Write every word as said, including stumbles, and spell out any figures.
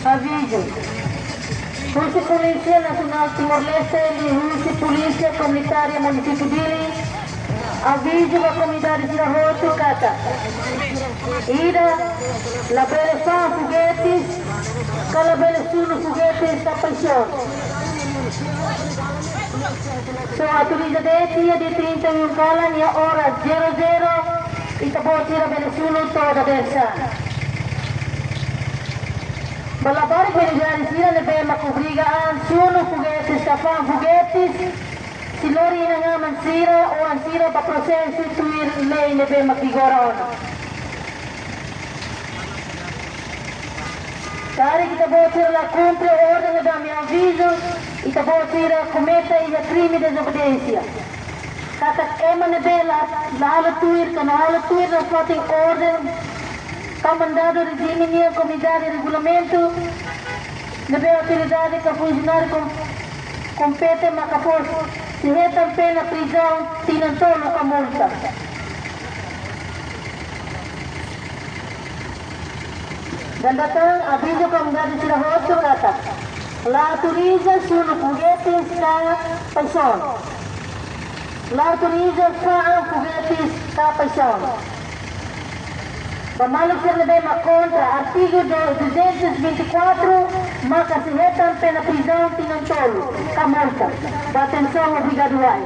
Avizu. Husi Polísia Nasionál Timor-Leste, liuhusi Polísia Komunitária Munisípiu Dili, avizu ba komunidade sira hotu katak ida labele fa'an fogetes, ka labele sunu fogetes ka paixão. Só autoriza de'it iha dia trinta e um kalan iha oras zero zero, ita-boot sira bele sunu to'o dadeer-saan. Ba labarik komunidade sira ne'ebé mak obriga an sunu fogetes ka fa'an fogetes, sei lori inan-aman sira, oan sira ba prosesu tuir lei ne'ebé mak vigora ona. Karik ita-boot sira la kumpre orden ne'ebé ami avizu, ita-boot sira komete iha krime dezobediénsia. Katak ema ne'ebé la, la halo tuir, ka la halo tuir nafatin orden ka mandadu rejime nian, komunidade regulamentu, ne'ebé autoridade ka funsionáriu kom-, kompetente maka fó, sei hetan pena prizaun tinan tolu ka multa. Dala ida tan, avizu komunidade sira hotu katak la autoriza sunu fogetes ka paixão. La autoriza fa'an fogetes ka paixão. Ba maluk sira ne'ebé mak kontra artigu do-, duzentos e vinte e quatro, maka sei hetan pena prizaun tinan tolu ka multa. Ba atensaun, obrigadu wa'in.